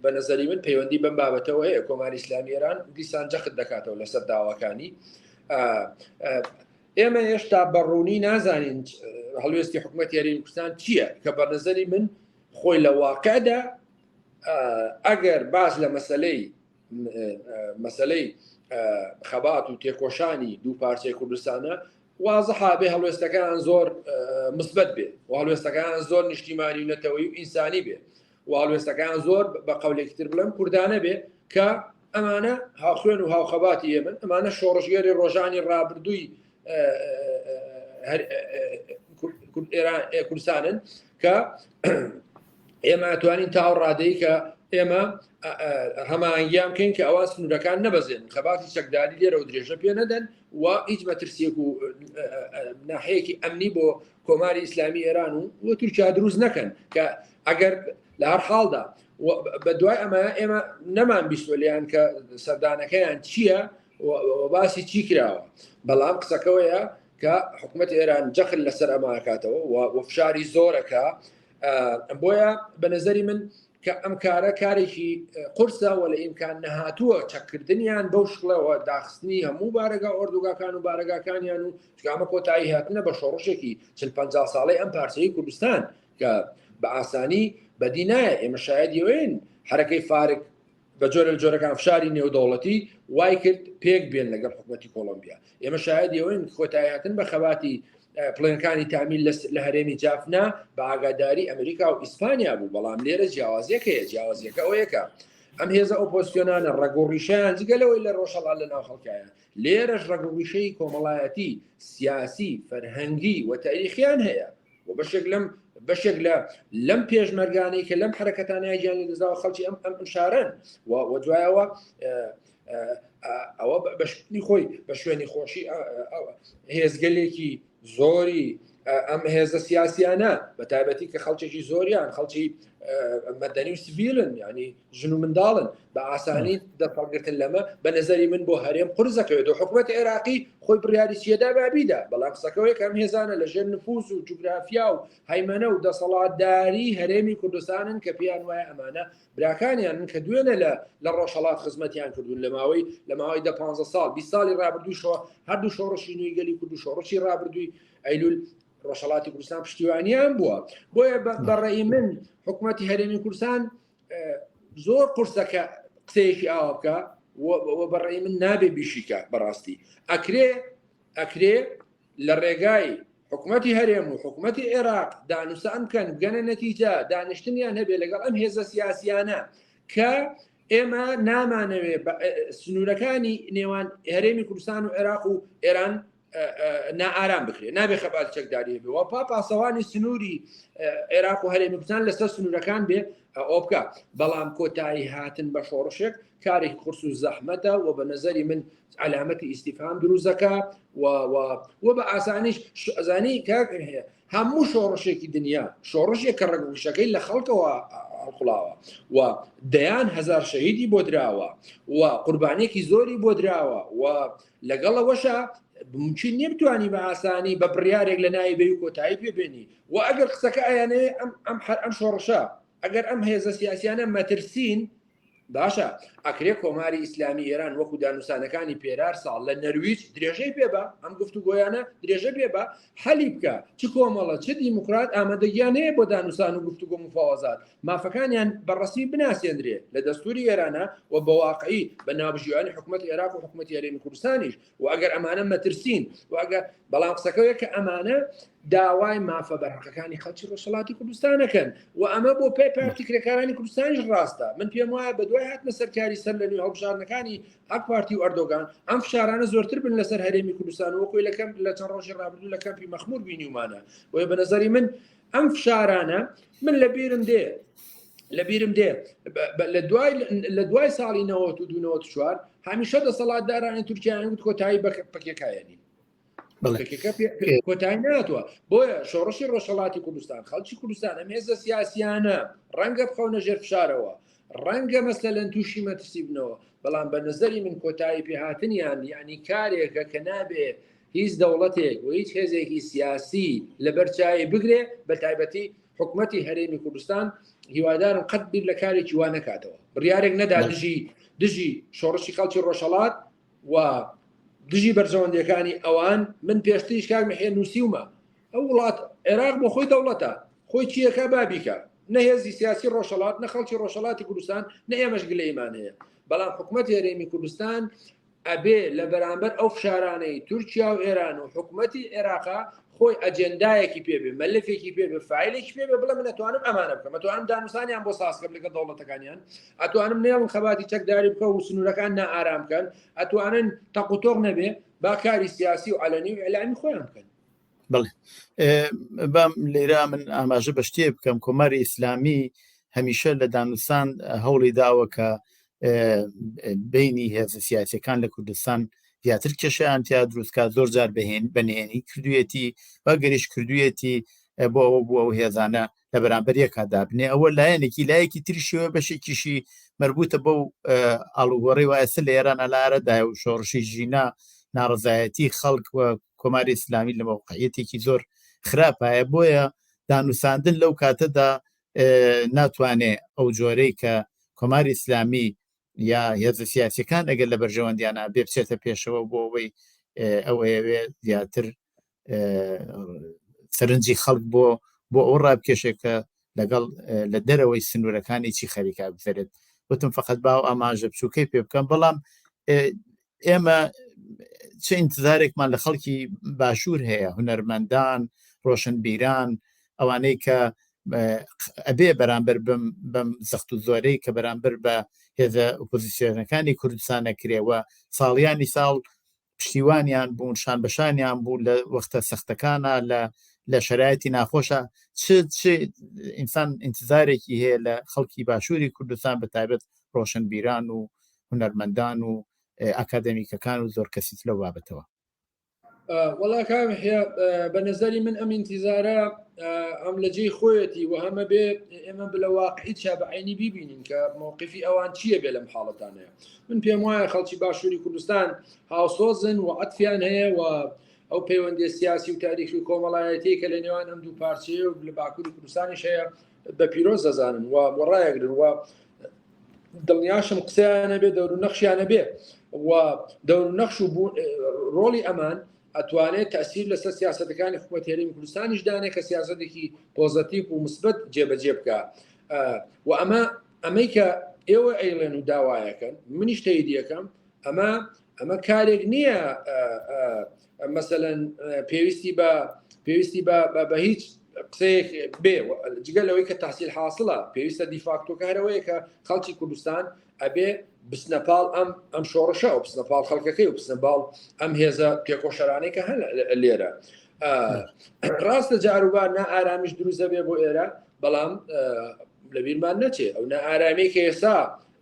بە نظری من پەیوەندی بەم بابەتەوە هەیە کۆماری ئیسلامی ئێران دیسان جەخت دەکاتەوە لەسەر داواکانی ئێمە هێشتا بە ڕوونی نازانین هەڵوێستی حکوومەت یاریی کوردستان چییە کە بە نظری من خۆی لە واقعدا ئەگەر باس لە مەسلەی مەسلەی خەبات و تێکۆشانی دوو پارچەی کوردستانە وازحا بێ هەڵوێستەکان زۆر مثبت بێ و هەڵوێستەکان زۆر نیشتیمانی و نەتەوەی و ئینسانی بێ و هەڵوێستەکان زۆر بە قەولێکی تر بڵێم کوردانە بێ کە ئەمانە هاوخوێن و هاوخەباتی ئێمن ئەمانە شۆڕشگێری ڕۆژانی ڕابردووی کوردستانن کە ئێمە توانین تا ڕادەی کە ئێمە هەماهەنگیان بکەین کە ئەوان سنوورەکان نەبەزێن خەباتی چەکداری لێرە و درێژە پێ نەدەن و هیچ مەترسیەک و ناحەیەکی ئەمنی بۆ کۆماری ئیسلامی ئێران و و تورکیا دروست نەکەن کە ئەگەر لە هەر حاڵدا بە دوای ئەمە ئێمە نەمان بیستوە لیان کە سەردانەکەیان چییە و باسی چی کراوە بەڵام قسەکەوەیە کە حکوومەت ئێران جەخل لەسەر ئەماکاتەوە و فشاری زۆرەکە بۆیە بە نظری من کە ئەم کارە کارێکی قورسە و لە ئیمکان نەهاتووە چەککردنیان بەو شکڵەوە داخستنی هەموو بارەگا ئۆردوگاکان و بارەگاکانیان و چکامە کۆتایی هاتنە بە شۆڕشێکی 40 50 ساڵەی ئەم پارچەی کوردستان کە بە ئاسانی بەدی نایە ئێمە شایەدیەوەین حرەکەی فارک بە جۆرە لە جۆرەکان فشاری نێودەوڵەتی وای کرد پێک بێن لەگەڵ حکوومەتی کۆڵۆمبیا ئێمە شایەدی ئەوەین کۆتایی هاتن بە خەباتی پلێنەکانی تامیل لە هەرێمی جافنا بە ئاگاداری ئەمریکا و ئیسپانیا بوو بەڵام لێرە جیاوازیەک هەیە جیاوازیەکە ئەوەیەکە ئەم هێزە ئۆپۆزسیۆنانە ڕەگ و ڕیشەیان جگە لەوەی لە ڕۆژهەڵات لە ناو خەڵکایە لێرەش ڕەگ و ڕیشەی کۆمەڵایەتی سیاسی فەرهەنگی و تاریخیان هەیە و بەشێک لەم بەشێک لە لەم پێشمەرگانەی کە لەم حرەکەتانە گیان لەدەستداوە خەڵکی ئەم ئەم شارن و دوایەوە ئەوە بەشنی خۆی بە شوێنی خۆشی هێزگەلێکی زۆری ئەم هێزە سیاسیانە بە تایبەتی کە خەڵکێکی زۆریان خەڵکی مەدەنی و سڤیلن ینی ژن و منداڵن بە ئاسانی دەستهەڵگرتن لەمە بە نظری من بۆ هەرێم قورسەکەوێت و حکوومەت عێراقی خۆی بڕیاری چیەدا بابیدا بەڵام قسەکەوەی کەم هێزانە لە ژێر نفوز و جوگرافیا و هەیمەنە و دەسەڵاتداری هەرێمی کوردستانن کە پێیان وایە ئەمانە براکانیانن کە دوێنێ لە لە ڕۆژهەڵات خزمەتیان کردوون لە ماوەی لە ماوەی دە 15 ساڵ 20 ساڵی ڕابردووشەوە هەردوو شۆڕشی نوێی گەلی کورد و شۆڕشی ڕابردووی ئەیلول ڕۆژهەڵاتی کوردستان پشتیوانیان بووە بۆیە بە ڕێی من حکوومەتی هەرێمی کوردستان زۆر قورسە کە قسەیەکی ئاوا بکە و بە ڕێی من نابێ بیشیکە بەڕاستی ئەکرێ ئەکرێ لە ڕێگای حکوومەتی هەرێم و حکوومەتی عێراق دانوسان بکەن بگەنە نەتیجە دانیشتنیان هەبێ لەگەڵ ئەم هێزە سیاسیانە کە ئێمە نامانەوێ سنوورەکانی نێوان هەرێمی کوردستان و عێراق و ئێران نائارام بکرێت نابێ خەبات چەکداری هەبێ و پا پاسەوانی سنووری عێراق و هەرێمی کوردستان لەسەر سنوورەکان بێ ئەو بکە بەڵام کۆتایی هاتن بە شۆڕشێک کارێکی قورس و زەحمەتە و بە نظری من علامەتی ئیسیفام دروستەکە و و بە ئاسانیش ئەزانی کاک هەیە هەموو شۆڕشێکی دنیا شۆڕشێک کە ڕەگوڕیشەکەی لە خەڵکەوە هەڵقوڵاوە و دەیان هەزار شەهیدی بۆ دراوە و قوربانێکی زۆری بۆ دراوە و لەگەڵ ئەوەشا ممکن نییە بتانی بە ئاسانی بە بڕیارێک لە ناوی بێ و کۆتایی پێ بێنی و ئەگەر قسەکە ئەیانەوێ ئەم ئەم هەر ئەم شۆڕشە ئەگەر ئەم هێزە سیاسیانە مەترسین باشە ئەکرێ کۆماری ئیسلامی ئێران وەکو دانوسانەکانی پێرار ساڵ لە نەرویج درێژەی پێ بە ئەم گفتوگۆیانە درێژە پێ بە حەلی بکە چ کۆمەڵە چ دیموکرات ئامادەگیان هەیە بۆ دانوسان و گفتوگۆ مفاوەزات مافەکانیان بە ڕەسمی بناسێندرێ لە دەستوری ئێرانە و بە واقعی بە ناوبژیوانی حکوومەتی عێراق و حکوومەتی هەرێمی کوردستانیش و ئەگەر ئەمانە مەترسین و ئەگەر بەڵام قسەکەوەیە کە ئەمانە داوای مافە بەرحەقەکانی خەڵکی ڕۆژهەڵاتی کوردستانەکەن و ئەمە بۆ پێ پارتی کرێکارانی کوردستانیش ڕاستە من پێم وایە بە دوای هاتنە سەرکاری سەر لە نوێ هەڵبژاردنەکانی ئاک پارتی و ئەردۆگان ئەم فشارانە زۆرتر بن لەسەر هەرێمی کوردستان وەکوی لە کەمپ لە چەند ڕۆژی ڕابردوو لە کەمپی مەخمور بینیومانە بۆیە بە نظری من ئەم فشارانە من لە بیرم دێ لە بیرم دێ لە دوای لە دوای ساڵی 1994 هەمیشە دەسەڵاتدارانی تورکیایان وت کۆتایی بە پەکێکایەنی کۆتایی ناتوە بۆیە شۆڕشی ڕۆژهڵاتی کوردستان خەڵکی کوردستان ئەم هێزە سیاسیانە ڕەنگە بخەونە ژێر فشارەوە ڕەنگە مەسەلەن تووشی مەترسی بنەوە بەڵام بە نظری من کۆتایی پێهاتنیان یعنی کارێکە کە نابێ هیچ دەوڵەتێک و هیچ هێزێکی سیاسی لەبەر چاوی بگرێ بە تایبەتی حکوومەتی هەرێمی کوردستان هیوادارم قەت بیر لە کارێکی وا نەکاتەوە بڕیارێک نەدا دژی دژی شۆڕشی خەڵکی ڕۆژهەڵات و دژی بەرژەوەندیەکانی ئەوان من پێشتریش کاک محێ نووسیومە ئەو وڵات عێراق بۆ خۆی دەوڵەتە خۆی چیەکە بابیکە نە هێزی سیاسی ڕۆژهەڵات نە خەڵکی ڕۆژهەڵاتی کوردستان نە ئێمەش گلەیمان هەیە بەڵام حکوومەت هەرێمی کوردستان ئەبێ لە بەرامبەر ئەو فشارانەی تورکیا و ئێران و حکومەتی عێراقا خۆی ئەجێندایەکی پێ بێ مەلفێکی پێ بێ فایلێکی پێ بێ بڵێ من ئەتوانم ئەمانە بکەم ئەتوانم دانوسانیان بۆ ساز کەم لەگەڵ دەوڵەتەکانیان ئەتوانم نێڵم خەباتی چەکداری بکە و سنوورەکان نائارام بکەن ئەتوانن تەق و تۆق نەبێ با کاری سیاسی و عەلەنی و ئیعلامی خۆیان بکەن. بەڵێ بام لێرە من ئاماژە بە شتێ بکەم کۆماری ئیسلامی هەمیشە لە دانوسان هەوڵی داوە کە بینی هێزە سیاسەکان لە کوردستان زیاتر کێشیان تیا دروستکات زۆر جار بەهێن بەنهێنی کردویەتی و گەریش کردویەتی بۆ ئەوە بوو ئەو هێزانە لە بەرامبەر یەکا دابنێ ئەوە لایەنێکی لایەکی تریشەوە بەشێکیشی مربوطە بەو ئاڵوگۆڕی وایسە لە ئێران ئەلارەدایە و شۆڕشی ژینا ناڕزایەتی خەڵک و کۆماری ئیسلامی لە مەوقعیەتێکی زۆر خراپایە بۆیە دانوساندن لەو کاتەدا. ناتوانێ ئەو جۆرەی کە کۆماری ئیسلامی یا هێزە سیاسەکان ئەگەر لە بەرژەوەندیانە بێ بچێتە پێشەوە بۆ ئەوەی ئەو ئەیەوێ زیاتر سەرنجی خەڵک بۆ بۆ ئەو ڕابکێشێک کە لەگەڵ لە دەرەوەی سنوورەکانی چی خەریکا بگوزەرێت وتم فقط باو ئاماژە بچووکەی پێ بکەم بەڵام ئێمە چ ئینتظارێکمان لە خەڵکی باشوور هەیە هونەرمەندان ڕۆشنبیران ئەوانەی کە ئەبێ بەرامبەر بم بەم زەخت و زۆرەی کە بەرامبەر بە هێزە ئۆپۆزیسیۆنەکانی کوردستانە کرێوە ساڵیانی ساڵ پشتیوانیان بوون شان بەشانیان بوو لە وەختە سەختەکانە لە لە شرایەتی ناخۆشە چ چ ئینسان ئینتظارێکی هەیە لە خەڵکی باشووری کوردستان بە تایبەت ڕۆشنبیران و هونەرمەندان و ئاکادمیکەکان و زۆر کەسی لەو بابەتەوە. وەڵا کاک یەحیا بە نەزەری من ئەم ئینتیزارە ئەم لە جێی خۆیەتی و هەمە بێ ئێمە بلە واقعی چا بە عینی بیبینین کە مووقفی ئەوان چییە بێ لەم حاڵەتانەیە من پێم وایە خەڵکی باشووری کوردستان هاوسۆزن و عەتفیان هەیە و ئەو پەیوەندی سیاسی و تاریخی و کۆمەڵایەتی کە لە نێوان ئەم دوو پارچەیە و لە باکووری کوردستانیش هەیە بە پیرۆز دەزانن و وەڕایەگرن و دڵنیاشم قسەیانە بێ دەور و نەخشیانە بێ و دەور و نەخش و ڕۆڵی ئەمان ئەتوانێت تەسیر لەسەر سیاستەکانی حکوومەت هەرێمی کوردستانیش دانێ کە سیاستێکی پۆزەتیپ و مثبت جێبەجێ بکە و ئەمە ئەمەی کە ئێوە ئەیڵێن و داوایەکەن منیش تەیدیەکەم ئەمە ئەمە کارێک نییە مەسەەن پێویستی بە پێویستی بە هیچ قسەیەک بێ جگە لەوەی کە تاسیل حاصلە پێویستە دیفاکتۆکە هەرەوەیە کە خەڵکی کوردستان ئەبێ بچنە پاڵ ئەم ئەم شۆڕشە و بچنە پاڵ خەڵکەکەی و بچنە باڵ ئەم هێزە تێکۆشەرانەی کە هەن لێرە ڕاستە جاروبار نائارامیش دروست دەبێ بۆ ئێرە بەڵام لەبیرمان نەچێ ئەو نائارامی کە ئێستا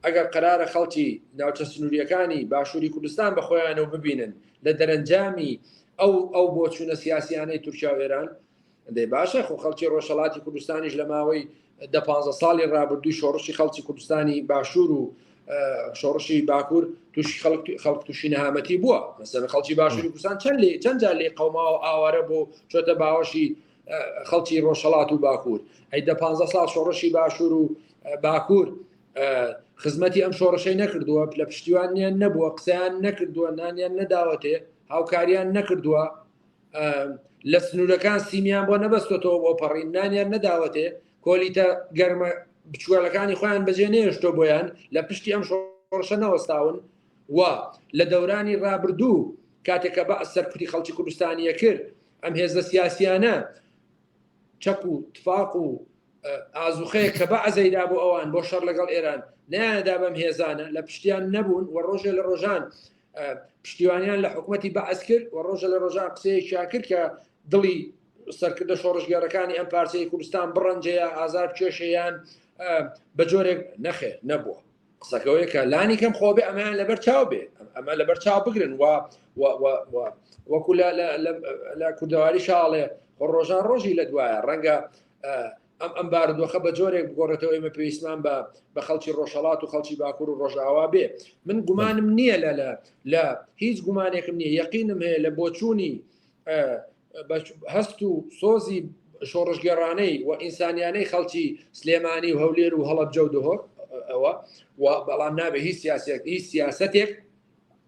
ئەگەر قەرارە خەڵکی ناوچە سنووریەکانی باشووری کوردستان بە خۆیانەوە ببینن لە دەرەنجامی ئەو ئەو بۆچوونە سیاسیانەی تورکیا و ئێران دەی باشە خۆ خەڵکی ڕۆژهەڵاتی کوردستانیش لە ماوەی دە پ ساڵی ڕابردووی شۆڕشی خەڵکی کوردستانی باشوور و شۆڕشی باکوور تووشی خەڵک خەڵک تووشی نەهامەتی بووە مەسەن خەڵکی باشووری کوردستان چەند لێ چەند جار لێ قەوماوە ئاوارە بۆ چۆتە باوەشی خەڵکی ڕۆژهەڵات و باکوور ئەی دە پ ساڵ شۆڕشی باشوور و باکوور خزمەتی ئەم شۆڕشەی نەکردووە لە پشتیوانیان نەبووە قسەیان نەکردووە نانیان نەداوەتێ هاوکاریان نەکردووە لە سنوورەکان سیمیان بۆ نەبەستۆتەوە بۆ پەڕین نانیان نەداوەتێ کۆلیتە گەرمە بچوەلەکانی خۆیان بەجێ نێشتۆ بۆیان لە پشتی ئەم شۆڕشە نەوەستاون و لە دەورانی ڕابردوو کاتێک کە بە سەرکوتی خەڵکی کوردستانیە کرد ئەم هێزە سیاسیانە چەک و تفاق و ئازوخەیە کە بە ئەزەیدا بۆ ئەوان بۆ شەڕ لەگەڵ ئێران نیانەدا بەم هێزانە لە پشتیان نەبوون و ڕۆژێ لە ڕۆژان پشتیوانیان لە حکوومەتی بەعس کرد و ڕۆژە لە ڕۆژان قسەیەکیان کرد کە دڵی سەرکردە شۆڕشگێڕەکانی ئەم پارچەی کوردستان بڕەنجەیە ئازار کێشەیان بە جۆرێک نەخێر نەبووە قسەکەەوەی کە لانی کەم خۆ بێ ئەمەیان لەبەر چاو بێ ئەمە لەبەر چاو بگرن و وەکو لە کوردەواری شاڵێ خۆ ڕۆژان ڕۆژی لە دوایە ڕەنگە ئەم ئەم بارودۆخە بە جۆرێک بگۆڕێتەوە ئێمە پێویستمان بە بە خەڵکی ڕۆژهەڵات و خەڵکی باکوور و ڕۆژئاوا بێ من گومانم نییە لە لە لە هیچ گومانێکم نییە یەقینم هەیە لە بۆچوونی هەست و سۆزی شۆڕشگێڕانەی و ئینسانیانەی خەڵکی سلێمانی و هەولێر و هەڵەبجە و دهۆک ئەوە و بەڵام نابێ هیچ سیاسێک هیچ سیاستێک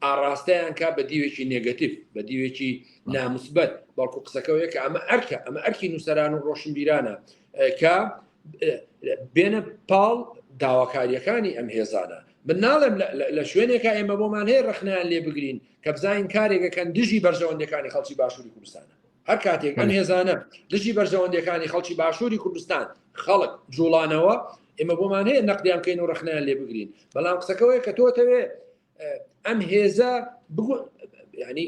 ئاڕاستەیان کا بە دیوێکی نێگەتیڤ، بە دیوێکی ناموسبەت، بەڵکو قسەکەوەیە کە ئەمە ئەرکە، ئەمە ئەرکی نووسەران و ڕۆشنبیرانە کە بێنە پاڵ داواکاریەکانی ئەم هێزانە. من ناڵێم لە شوێنێکا ئێمە بۆمان هەیە ڕەخنەیان لێ بگرین کە بزانین کارێکەکەن دژی بەرژەوەندەکانی خەڵکی باشووری کوردستانە. هەر کاتێک ئەم هێزانە دژی بەرژەوەندەکانی خەڵکی باشووری کوردستان خەڵک جوڵانەوە ئێمە بۆمان هەیە نەقدیان بکەین و ڕەخنەیان لێ بگرین بەڵام قسەکەوەیە کە تۆ تەوێ ئەم هێزە ینی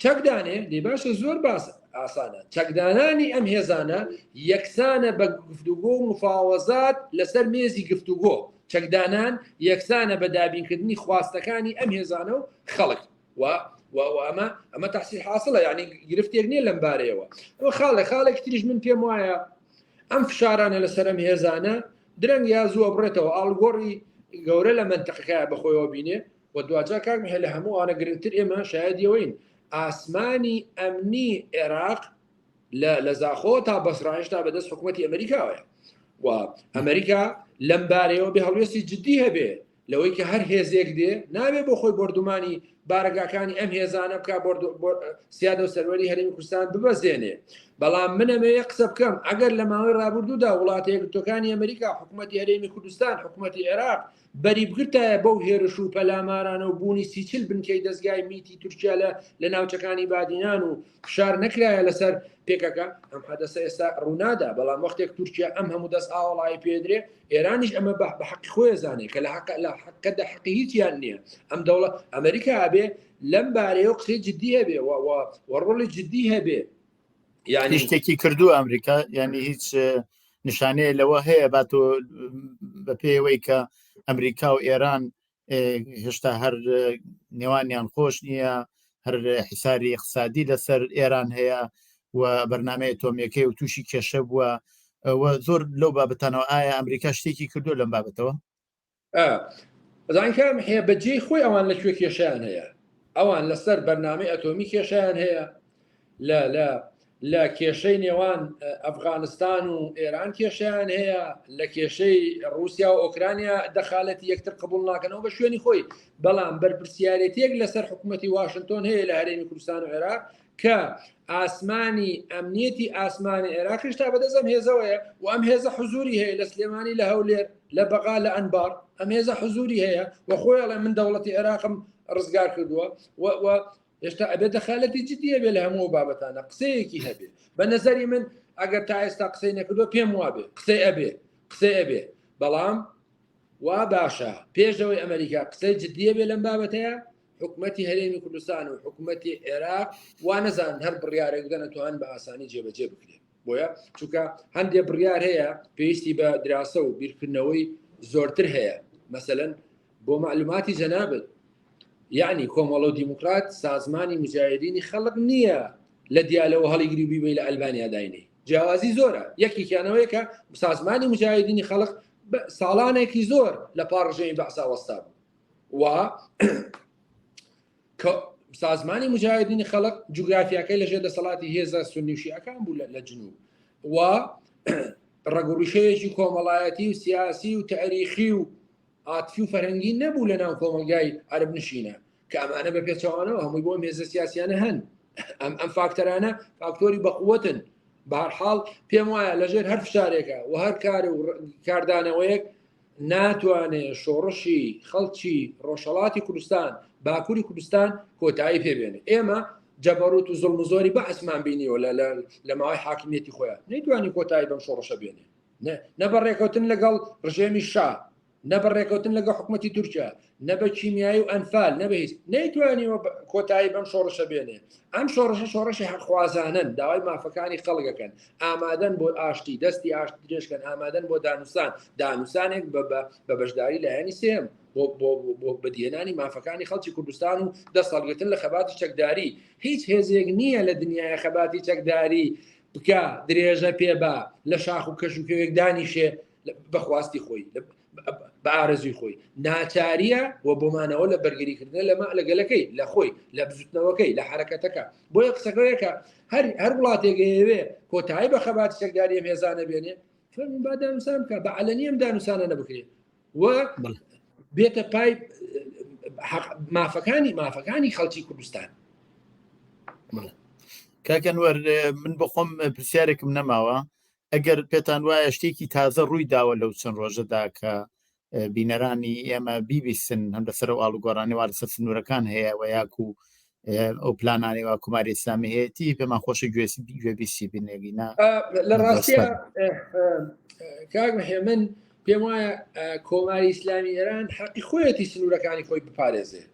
چەکدانێ دی باشە زۆر باس ئاسانە چەکدانانی ئەم هێزانە یەکسانە بە گفتوگۆ و مفاوەزات لەسەر مێزی گفتوگۆ چەکدانان یەکسانە بە دابینکردنی خواستەکانی ئەم هێزانە و خەڵک و ئەمە ئەمە تحصیل حاصلە یعنی گرفتێک نییە لەم بارەیەوە ئەوە خاڵێ خاڵێک تریش من پێم وایە ئەم فشارانە لەسەر ئەم هێزانە درەنگ یا زوو ئەبڕێتەوە، ئاڵوگۆڕی گەورە لە مەنتقەکەیا بەخۆیەوە بینێ و دواجار کاک محێ لە هەموو ئەوانە گرنگتر ئێمە شایەدی ئەوەین ئاسمانی ئەمنی عێراق لە لە زاخۆ تا بەسرا هێشتا بەدەست حکوومەتی ئەمریکاوەیە. و ئەمریکا لەم بارەیەوە بێ هەڵوێستی جددی هەبێ لەوەی کە هەر هێزێک دێ نابێ بۆ خۆی بۆردومانی بارەگاکانی ئەم هێزانە بک سیادە و سەروەری هەرێمی کوردستان ببەزێنێ بەڵام منەمەیە قسە بکەم ئەگەر لە ماوەی ڕابردوودا وڵاتە یەکگرتوەکانی ئەمریکا حکوومەتتی هەرێمی کوردستان حکوومەتتی عێراق بەری بگرتایە بەو هێرش و پەلامارانە و بوونی سیچل بنکەی دەستگای میتی تورکیا لە لە ناوچەکانی بادینان و فشار نەکرایە لەسەر پێکەکە ئەم حەدەسە ئێستا ڕوونادا بەڵام وەختێک تورکیا ئەم هەموو دەست ئاوەڵایی پێدرێ ئێرانیش ئەمە بە حەقی خۆی زانێ کە لە حەق لە حەقەدا حەقی هیچیان نییە ئەم دەوڵەت ئەمریکا ئەبێ لەم بارەیەوە قسەی جدی هەبێ و ڕۆڵی جدی هەبێ یعنی شتێکی کردو ئەمریکا یعنی هیچ نیشانەیە لەوە هەیە با تۆ بە پێوەی کە ئەمریکا و ئێران هێشتا هەر نێوانیان خۆش نییە هەر حساری اقتصادی لەسەر ئێران هەیە و بەرنمەیە تۆمیەکەی و تووشی کێشە بووە زۆر لەو بابەتانەوە ئایا ئەمریکا شتێکی کردو لەم بابەتەوە زانکار هەیە بەجێی خۆی ئەوان لە کوێ کێشیان هەیە ئەوان لەسەر بەرنامەی ئەتۆمی کێشیان هەیە لە لە لە کێشەی نێوان ئەفغانستان و ئێران کێشیان هەیە لە کێشەی رووسیا و ئۆکرانیا دەخالەتی یەکتر قبول ناکەنەوە بە شوێنی خۆی بەڵام بەرپرسیارەتێک لەسەر حکوومەتتی واشنگتۆن هەیە لە هەرێمی کوردستان و عێراق کە ئاسمانی ئەمنیەتی ئاسمانی عێراقیش تا بەدەست ئەم هێزەوەیە و ئەم هێزە حزوری هەیە لە سلێمانی لە هەولێر لە بەغا لە ئەنبار ئەم هێزە حزوری هەیە و خۆی ئەڵێ من دەوڵەتی عێراقم ڕزگار کردووە و هێشتا ئەبێ دەخالەتی جدی هەبێ لە هەموو بابەتانە قسەیەکی هەبێ بە نظری من ئەگەر تا ئێستا قسەی نەکردووە پێم وابێ قسەی ئەبێ قسەی ئەبێ بەڵام وا باشە پێشەوەی ئەمریکا قسەی جدیە بێ لەم بابەتەیە حکومەتی هەرێمی کوردستان و حکومەتی عێراق وا نەزان هەر بڕیارێک بدەن توان بە ئاسانی جێبەجێ بکرێت بۆیە چونکە هەندێک بڕیار هەیە پێویستی بە دراسە و بیرکردنەوەی زۆرتر هەیە مەسەلەن بۆ معلوماتی جەنابت یعنی کۆمەڵە و دیموکرات سازمانی مجاهدینی خەڵک نییە لە دیالەوە هەڵیگری بیبەی لە ئەلبانیا داینەی جیاوازی زۆرە یەکێکیانەوەیە کە سازمانی مجاهدینی خەڵک ساڵانێکی زۆر لە پاڕ ڕژێمی بەعسا وەستا بوو و سازمانی مجاهدینی خەڵک جوگرافیاکەی لەژێر دەسەڵاتی هێزە سنی و شیعەکان بوو لە جنوب و ڕەگوڕیشەیەکی کۆمەڵایەتی و سیاسی و تاریخی و عاتفی و فەرهەنگی نەبوو لە ناو کۆمەلگای عەرب نشینە کە ئەمانە بە پێچەوانەوە هەمووی بۆ مێزە سیاسیانە هەن ئەم ئەم فاکتەرانە فاکتۆری بەقوتن بەهەرحاڵ پێم وایە لەژێر هەر فشارێکە و هەر کار و کاردانەوەیەک ناتوانێ شۆڕشی خەڵکی ڕۆژهەڵاتی کوردستان، باکووری کوردستان کۆتایی پێ بێنێ. ئێمە جەبەروت و زوڵم و زۆری بەعسمان بینیوە لە لە لە ماوەی حاکمیەتی خۆیان نەیتوانی کۆتایی بەم شۆڕشە بێنێ. نە نە بە ڕێکەوتن لەگەڵ ڕژێمی شا، نە بە ڕێکەوتن لەگەڵ حکوومەتی تورکیا، نە بە کیمیایی و ئەنفال، نە بە هیچ نەیتوانیوە کۆتایی بەم شۆڕشە بێنێ. ئەم شۆڕشە شۆڕشی حەقخوازانەن، داوای مافەکانی خەڵک ئەکەن، ئامادەن بۆ ئاشتی، دەستی ئاشتی درێژکەن، ئامادەن بۆ دانوسان، دانوسانێک بە بەشداری لایەنی سێم بۆ بۆ بەدیهێنانی مافەکانی خەڵکی کوردستان و دەست هەڵگرتن لە خەباتی چەکداری. هیچ هێزێک نییە لە دنیای خەباتی چەکداری بکا، درێژە پێ با، لە شاخ و کەش و کەوێک دانیشێ بە خواستی خۆی. بە ئارەزوی خۆی ناچاریە و بۆمانەوە لە بەرگریکردن لەمە لە گەلەکەی لە خۆی لە بزوتنەوەکەی لە حرەکەتەکە بۆیە قسەکەیەکە هەر هەر وڵاتێک ئەیەوێ کۆتایی بە خەباتی چەکداری ئەم هێزانە بێنێ فەرموو با دانوسان بکە بە عەلەنی ئەم دانوسانە نەبکرێ و بێتە پای مافەکانی مافەکانی خەڵکی کوردستان. کاکەنوەر من بخۆم پرسیارێکم نەماوە ئەگەر پێتان وایە شتێکی تازە ڕووی داوە لەو چەند ڕۆژەدا کە بینەرانی ئێمە بیبیستن هەم لەسەر ئەو ئاڵوگۆڕانی وا لەسەر سنوورەکان هەیە و یاکو ئەو پلانانی وا کوماری ئیسلامی هەیەتی پێمان خۆشە گوێبیستی بینێگینا لە ڕاستیا کاک من پێم وایە کۆماری ئیسلامی ئێران حەقی خۆیەتی سنوورەکانی خۆی بپارێزێ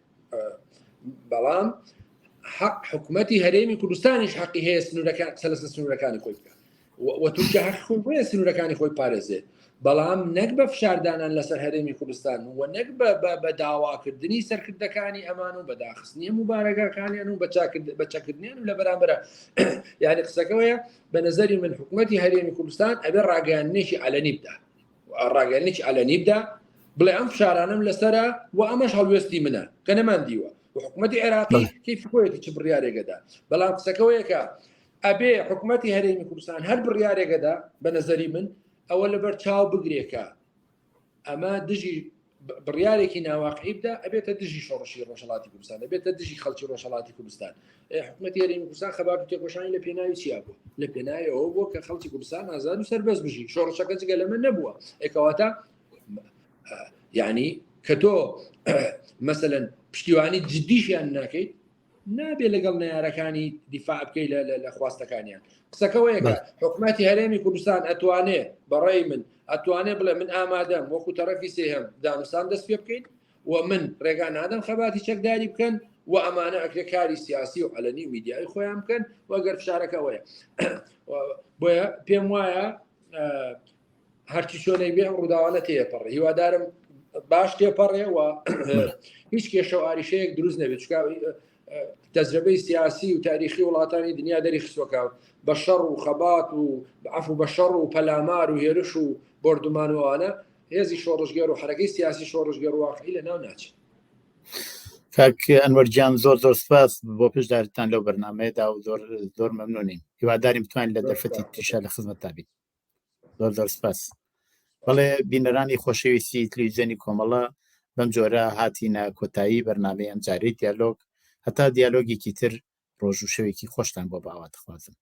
بەڵام حکوومەتی هەرێمی کوردستانیش حەقی هەیە سنوورەکان قسە لەسەر سنوورەکانی خۆی بکات و تورکیا حەقی خۆی بۆیە سنوورەکانی خۆی پارێزێت بەڵام نەک بە فشاردانان لەسەر هەرێمی کوردستان و نەک بە داواکردنی سەرکردەکانی ئەمان و بە داخستنی هەموو بارەگاکانیان و بە چەکردنیان و لە بەرامبەرە یعنی قسەکەوەیە بە نظری من حکوومەتی هەرێمی کوردستان ئەبێ ڕاگەیاندنێکی عەلەنی بدا ڕاگەیاندنێکی عەلەنی بدا بڵێ ئەم فشارانم لەسرە و ئەمەش هەڵوێستی منە کە نەمان دیوە و حکوومەتی عێراقی کەیفی خۆیەتی چ بڕیارێکەدا بەڵام قسەکەوەیەکە ئەبێ حکومەتی هەرێمی کوردستان هەر بڕیارێکەدا بە نەزەری من. ئەوە لەبەر چاو بگرێکە ئەمە دژی بڕیارێکی ناواقعی بدا ئەبێتە دژی شۆڕشی ڕۆژهڵاتی کوردستان ئەبێتە دژی خەڵکی ڕۆژهڵاتی کوردستان حکوومەتی هەرێمی کوردستان خەبات و تێکۆشانی لە پێناوی چیا بوو لە پێناوی ئەوە بووە کە خەڵکی کوردستان ئازاد و سەربەست بژی شۆڕشەکە جگە لەمە نەبووە ئێکەواتە یعنی کە تۆ مەسەلەن پشتیوانی جددیشیان ناکەیت نابێ لەگەڵ نەیارەکانی دیفاع بکەی لە خواستەکانیان قسەکەەوەیەکە حکوومەتی هەرێمی کوردستان ئەتوانێ بەڕێی من ئەتوانێ بڵێ من ئامادەم وەکو تەرەفی سێهەم دانوستان دەست پێ بکەین و من ڕێگا نادەم خەباتی چەکداری بکەن و ئەمانە ئەکرێ کاری سیاسی و عەلەنی و میدیایی خۆیان بکەن و گەر فشارەکەەوەیە بۆیە پێم وایە هەرچی چۆنێک بێ ئەم ڕووداوانە تێپەڕێ هیوادارم باش تێپەڕێ و هیچ کێشە و ئاریشەیەک دروست نەبێت چکا تەجربەی سیاسی و تاریخی وڵاتانی دنیا دەری خستوەکە بە شەڕ و خەبات و عفو بە شەڕ و پەلامار و هێرش و بۆردومان و ئەوانە هێزی شۆڕشگێڕ و حرەکەی سیاسی شۆڕشگێڕ واقعی لە ناو ناچێت. کاک ئەنوەر گیان زۆر زۆر سپاس بۆ پشدارتان لەو بەرنمەیەدا و زۆر زۆر مەمنونین هیوادارین بتوانین لە دەرفەتی تریشا لە خزمەتتا بین. زۆر زۆر سپاس بەڵێ بینەرانی خۆشەویستی تلویزیۆنی کۆمەڵە بەم جۆرە هاتینە کۆتایی بەرنامەی ئەمجارەی دیالۆگ هەتا دیالۆگێکی تر ڕۆژ و شەوێکی خۆشتان بۆ باواتەخوازم.